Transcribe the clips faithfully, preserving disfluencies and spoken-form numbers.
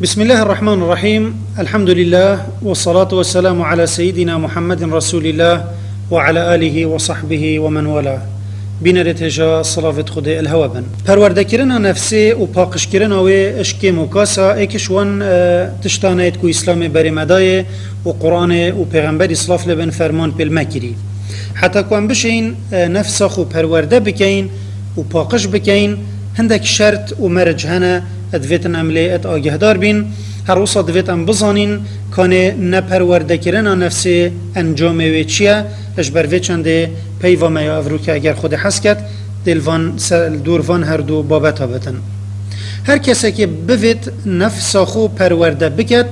بسم الله الرحمن الرحيم. الحمد لله والصلاة والسلام على سيدنا محمد رسول الله وعلى آله وصحبه ومن والاه. Bînerê têja silavêt Xwedê li hewe bin. Perwerdekirina nefsê û paqijkirina wê ji kêm û kasa êk ji wan, e, tiştan e ku Îslamê berê me dayê û Quranê û Pêxemberî silav lê bin ferman pêl me kirî. Heta ku em bişên, e, nefsa xwe perwerde bikeyin û paqij bikeyin, hindek şert û meric hene, divêtin em lê et agehdar bîn. Her wisa divêt em bizanîn, kanê neperwerdekirina nefsê encamê wê çi ye? Ji ber vê çendê peyva me ya evrûke eger Xwedê hez ket, dê li van ser, li dor van her du babeta bitin. Her kesekê bivêt nefsa xwe perwerde biket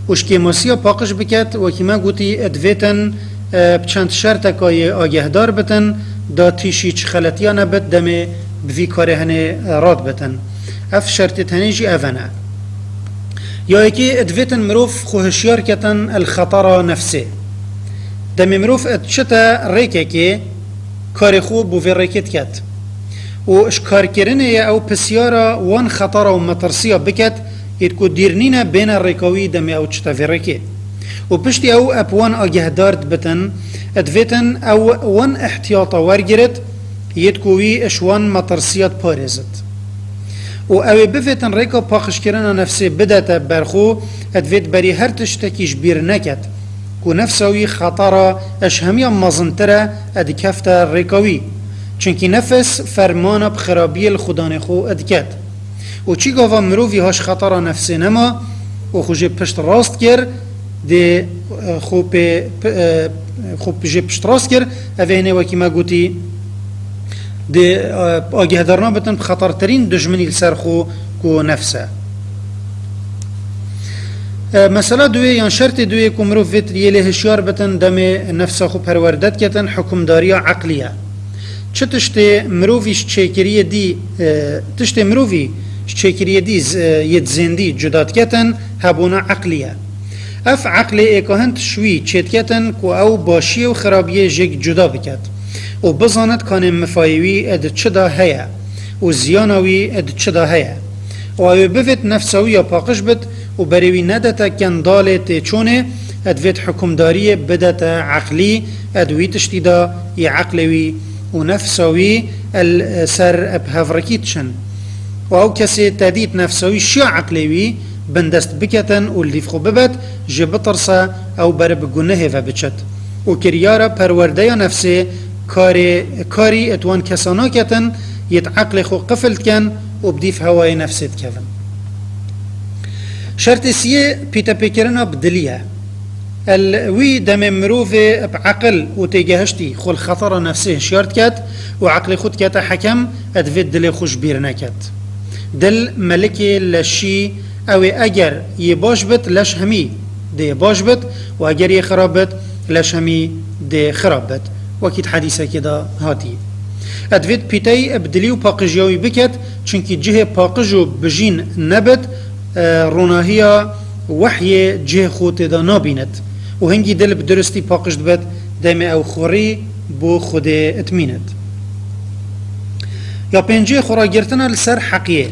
û ji kêmasiya paqij biket, wekî me gotî, divêtin, e, bi çend şerteka yê agehdar bitin, da tîşî çi xeletiya nebit, demê bi vî karê henê, e, rad bitin. Ev şertê tenê jî ev ne. Ya yekê, divêtin mirov xwe hişyar ketin el xetara nefsê. Demê mirov diçite rêkekê, karê xwe bo vê rêkê diket. Û ji karkirinê ye ew pisyara wan xetara û metirsiya biket, êd ku dîr nîne bêne rêka wî demê ew çite vê rêkê. Û piştî ew ep wan agehdar dibitin, divêtin ew wan ihtiyata wergirit, yêd ku wî ji wan metirsiya diparêzit. Û ew ê bivêtin rêka paqijkirina nefsê bidete ber xwe, divêt berî her tiştekî ji bîr neket ku nefsa wî xetara ji hemiya mezintir e, dikefte rêka wî. Çunkî nefs fermana bi xirabiyê li xudanê xwe diket. Û çî gava mirovî ha ji xetara nefsê nema û xwe jê pişt rast kir, dê, e, xwe pê, p-, e, xwe jê pişt rast kir, ev ê hinê wekî me gotî, dê, e, agihdarina bitin bi xetertirîn dijminî li ser xwe ku nefs e. E, mesela duwê yan şertê duwê ku mirov vê yê lê hişyar bitin, demê nefsa xwe perwerde diketin, hukimdariya eqlî ye. Çi tiştê mirovî ji çêkiriyê dî, e, tiştê mirovî ji çêkiriyê dî z-, e, yê dizêndî cuda diketin, hebûna eqlî ye. Ev eqlê êka hin tişt wî çêdiketin ku ew başiyê û xirabiyê jêk cuda biket û bizanit kanê mifayê wî di çi de heye û ziyana wî di çi de heye. Û ew ê bivêt nefsa wî ya paqij bit û berê wî nedete kendalê têçûnê, divêt hukimdariyê bidete eqlî, ed wî tiştî de yê eqlê wî û nefsa wî el ser bi hevrikî diçin. Û ew kesê tedît nefsa wî şiya eqlê wî bindest biketin û li dîv xwe bibet, jê bitirse ew ber bi gunehê ve biçit. Û kiryara perwerdeya nefsê karê, karî et wan kesa naketin, yêt eqlê xwe qifil dikin û bi dîv hewayê nefsê dikevin. Şertê siyê pîtepêkirina bi dilî ye. El wî demê mirovê bi eqil û têgehiştî xwe li xetara nefsê hişyar diket û eqlê xwe dikete hekem, divê dilê xwe ji bîr neket. Dil melikê leşî, ew ê eger yê baş bit, leş hemî dê yê baş bit û eger yê xirab bit, leş hemî dê xirab bit. Wekî di hedîsekê de hatî. Divêt pîtey bi dilî û paqijiya wî biket, çunkî cihê paqij û bijîn nebit, e, ronahiya wehyê cihê xwe tê de nabînit û hingî dil bi duristî paqij dibit, demê ew xurî bo Xwedê dimînit. Ya pêncê, xwe ragirtina li ser heqiyê.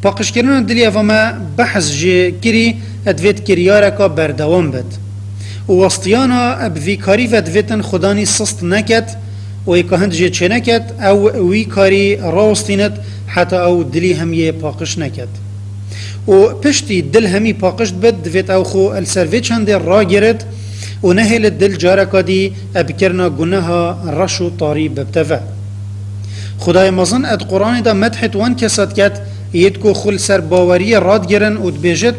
Paqijkirina dilê eva me behs jê kirî, divêt kiryareka berdewam bit. Û westiyana bi vî karî ve divêtin xudanî sist neket û êka hind jê çêneket, ew wî karî rawestînit heta ew dilî hemiyê paqij neket. Û piştî dil hemî paqij dibit, divêt ew xwe li ser vê çendê ragirit û nehêlit dil careka dî bi kirina guneha reş û tarî bibte ve. Xwedayê mezin di Quranê de medhê wan kesa diket, yêt ku xwe li ser baweriyê radigirin û dibêjit,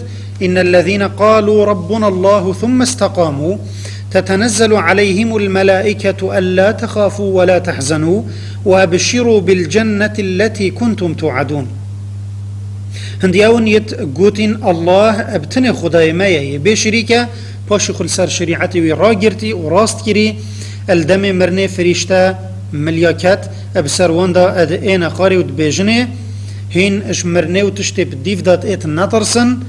إن الذين قالوا ربنا الله ثم استقاموا تتنزل عليهم الملائكة ألا تخافوا ولا تحزنوا وأبشروا بالجنة التي كنتم توعدون. Hindî ewin yêt gotîn, Allah bi tinê Xwedayê me ye, yê bê şirîk e, paşî xwe li ser şerîetê wî ragirtî û rast kirî, el demê mirinê firîşte, milyaket, bi ser wan de ed êne xarê û dibêjinê, hîn ji mirinê û tiştê bi dîv de êt netirsin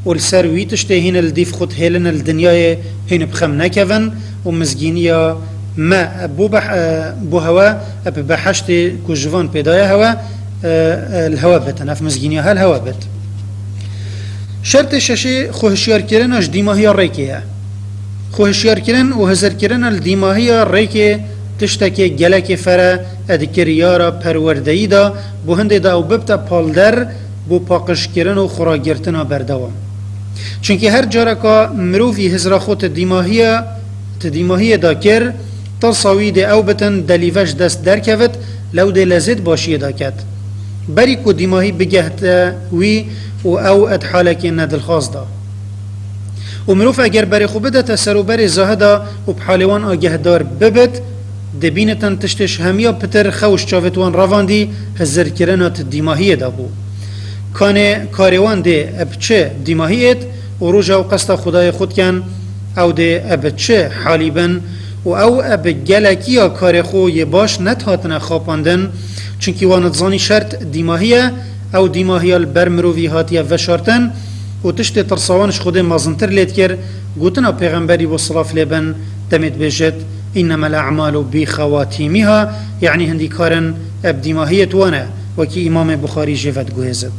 û li ser wî tiştê hîn li dîv xwe dihêlin li dinyayê hîn bi xem nekevin û mizgîniya me bo beh-, bo hewe bi beheştê ku ji van pêdaye hewe, e, e, li hewe bitin. Ev mizgîniya hel hewe bit. Şertê şeşê xwehişyarkirina ji dîmahiya rêkê ye. Xwehişyarkirin û hizirkirina li dîmahiya rêkê tiştekê gelekê fere e di kiryara perwerdeyî de, bo hindê de ew bibte palder bo paqijkirin û xuragirtina berdewam. Çunkî her careka mirovî hizra xwe ti dîmahiya, ti dîmahiyê de kir, tirsa wî dê ew bitin delîve ji dest derkevit, lew dê lezêt başiyê de ket. Berî ku dîmahî bigehte wî û ew ed halekê nedilxwaz da. Û mirov eger berê xwe bidete serûberê zahida û bi halê wan agehdar bibit, dê bînitin tiştê ji hemiya pitir xew ji çavêt wan revandî, hizirkirina ti dîmahiyê de bû. Kanê karê wan dê eb çi dîmahî êt û roja ew qesta Xwedayê xwe dikin, ew dê eb çi halî bin û ew eb gelekiya karê xwe yê baş nedihatine xapandin, çunkî wan dizanî şert dîmahî ye, ew dîmahiya li ber mirovî hatiye veşartin û tiştê tirsa wan ji Xwedê mezintir lê dikir, gotina Pêxemberî bo silav lê bin, demê dibêjit, "Înnemel a'malu bi xewatîmiha", yanî hindî karin eb dîmahiyê wan e, wekî Îmamê Buxarî jê vediguhêzit.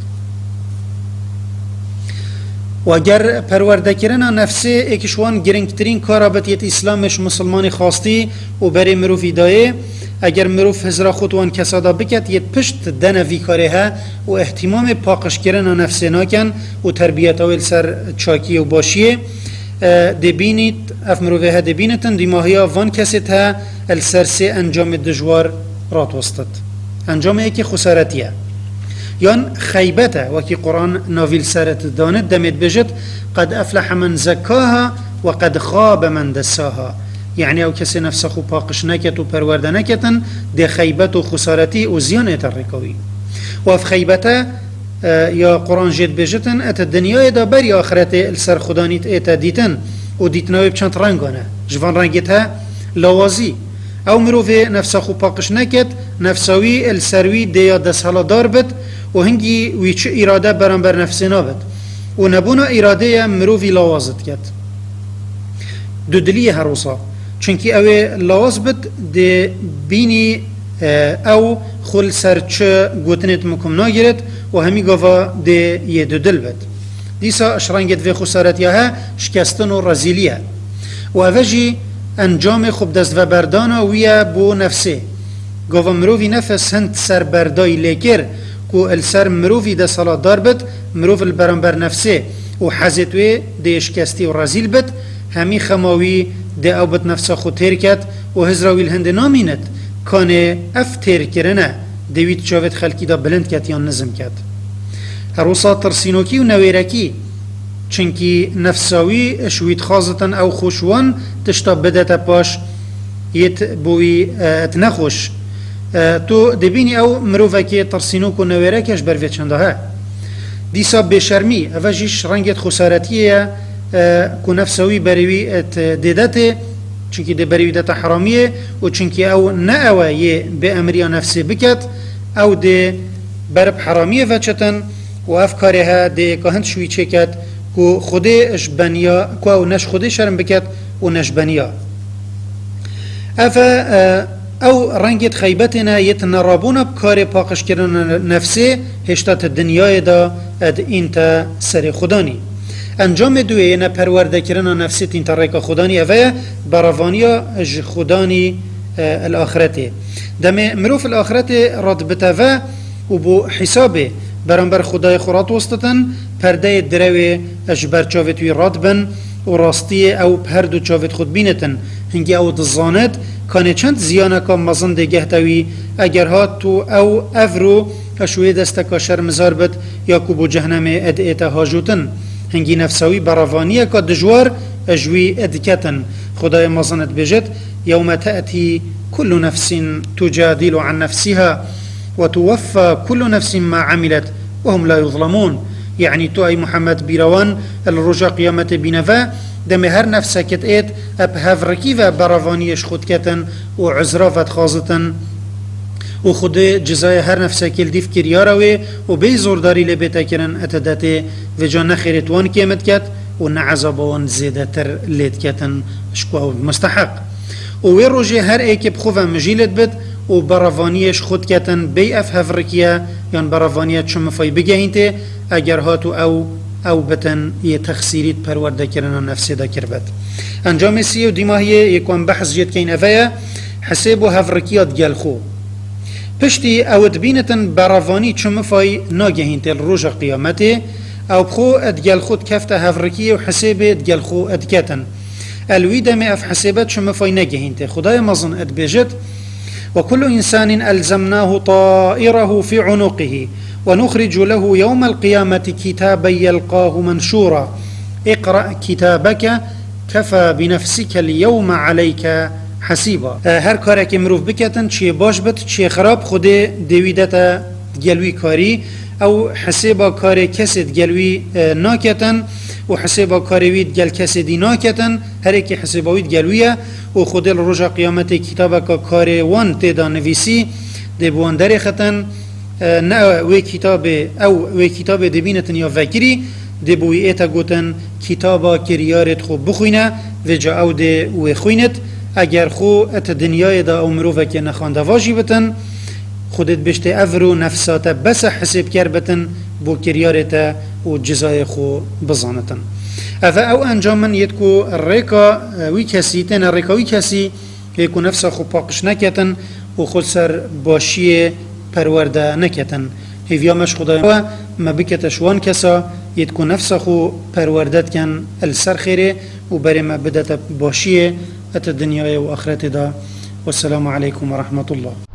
Û eger perwerdekirina nefsê êk ji wan giringtirîn kara bit yêt Îslamê ji misilmanê xwastî û berê mirovî dayê, eger mirov hizra xwe di wan kesa de biket yêt pişt dene vî karê he û îhtîmamê paqijkirina nefsê nakin û terbiyeta wê li ser çakiyê û başiyê, e, dê bînît, ev mirovê he dê bînitin, dîmahiya van kesêt he li ser sê encamê dijwar radiwestit. Encamê yekê xwesaretî ye. Yan xeybet e, wekî Quran navî li ser danit, demê dibêjit, "Qed eflehe men zekkaha ve qed xabe men dessaha." Yanî ew kesê nefsa xwe paqij neket û perwerde neketin, dê xeybet û xwesaretî û ziyan ête rêka wî. Û ev xeybete, e, ya Quran jê dibêjitin, e, ti dinyayê de berî axiretê li ser Xudanît ête dîtin û dîtina wê bi çend rengan e. Ji van rengê te lawazî. Ew mirovê nefsa xwe paqij neket, nefsa wî li ser wî dê ya desthilatdar bit û hingî wî çi îrade beramber nefsê nabit. Û nebûna îradeyê mirovî lawaz diket. Dudiliyê her wisa. Çunkî ew ê lawaz bit, dê bînî, e, ew xwe li ser çi gotinê di mikum nagirit û hemî gava dê yê dudil bit. Dîsa ji rengê di vê xwesaretiya he şikestin û rezîlî ye. Û eve jî encamê xwe bi dest veberdana wî ye bo nefsê. Gava mirovî nefs hind serberdayî lê kir ku li ser mirovî desthilatdar bit, mirov li beramber nefsê û hezêt wê dê şikestî û rezîl bit, hemî xema wî dê ew bit nefsa xwe têr ket û hizra wî li hindê namînit, kanê ev têrkirin e, dê wî di çavêt xelkî de bilind ket yan nizm ket. Her wisa tirsînokî û newêrekî, çunkî nefsa wî ji wî dixwazitin ew xwe ji wan tişta bidete paş, yêt bo wî, e, et nexweş. E, tu dibînî ew mirovekê tirsînok û newêrek e ji ber vê çenda he. Dîsa bêşermî, eve jî ji rengê xwesaretiyê ye, e, ku nefsa wî berê wî et dêdetê, çunkî dê berê wî dete heramiyê û çunkî ew ne ew e yê bê emriya nefsê biket, ew dê berib heramiyê veçitin û ev karê he dê ka hind ji wî çêket ku Xwedê ji beniya, ku ew ne ji Xwedê şerm biket û ne ji beniya. Ev e, e, ew rengê xeybetê ne yê ti nerabûna bi karê paqijkirina nefsê hêşta ti dinyayê de ed în te serê Xudanî. Encamê duê yê ne perwerdekirina nefsê tîn te rêka Xudanî eve ye, berevaniya ji Xudanî, e, el axretê. Demê mirov el axretê radibite ve, û bo hîsabê beramber Xwedayê xwe radiwestitin, perdeyê direwê ji ber çavêt wî radibin û rastiyê ew bi her du çavêt xwe dibînitin. Hingî ew dizanit, kanê çend ziyaneka mezin dê gehte wî, eger hat û ew evro ji wê desteka şermizar bit, ya ku bo cehnemê ed ête hajotin. Hingî nefsa wî berevaniyeka dijwar ji wî diketin. Xwedayê mezin dibêjit, "Yewme te'tî kullu nefsin tucadilu an nefsiha." "Ve tuweffa kullu nefsin ma amilet ve hum la yuzlamun." Yanî tu ey Muhammed bîra wan li roja qiyametê bîne ve, demê her nefsekit êt, eb hevrikî ve berevaniyê ji xwe diketin û uzra vedixwazitin û Xwedê cizayê her nefsekê li dîv kiryara wê û bê zordarî lê bête kirin, ete detê vêca ne xêrê wan kêm diket û ne ezaba wan zêdetir lê diketin ji ku ew musteheq. Û wê rojê her êkê bi xwe ve mijîl dibit û berevaniyê ji xwe diketin bêy ev hevrikiye yan berevaniye çi mifay bigehîntê, eger hat û ew ew bitin yê texsîrî di perwerdekirina nefsê de kiribit. Encamê sî û dîmahiyê yê ku em behs jê dikeyin eve ye, hisêb û hevrikiya digel xwe. Piştî ew dibînitin berevanî çi mifayî nagehîntê li roja qiyametê, ew bi xwe digel xwe dikefte hevrikiyê û hisêbê digel xwe diketin. El wî demê ev hisêbe çi mifayî negehîntê. Xwedayê mezin dibêjit: وكل إنسان ألزمناه طائره في عنقه ونخرج له يوم القيامة كتابا يلقاه منشورا اقرأ كتابك كفى بنفسك اليوم عليك حسيبا. E, her karekê mirov biketin, çiyê baş bit, çiyê xirab, Xwedê dê wî dete digel wî karî. Ew hisêba karê kesê digel wî, e, naketin û hisêba karê wî digel kesê dî naketin. Her yekê hisêba wî digel wî ye û Xwedê li roja qiyametê kitabeka karê wan tê de nivîsî, dê bi wan derêxitin. E, ne wê kitabê, ew wê kitabê dê bînitin ya vekirî, dê bi wî ête gotin, kitaba kiryarêt xwe bixwîne, vêca ew dê wê xwînit. Eger xwe et dinyayê de ew mirovekê nexwendeva jî bitin, Xwedê dibêjtê ev ro nefsa te bes e hisêbker bitin bo kiryarê te û cizayê xwe bizanitin. Ev e ew encam in yêt ku rêka, e, wî kesî, têne rêka wî kesî, yê ku nefsa xwe paqij neketin û xwe li ser başiyê perwerde neketin. Hêviya me ji Xwedayê we me bikete ji wan kesa yêt ku nefsa xwe perwerde dikin li ser xêrê û berê me bidete başiyê et dinyayê û axretê de. Wesselamu aleykum ve rahmetullah.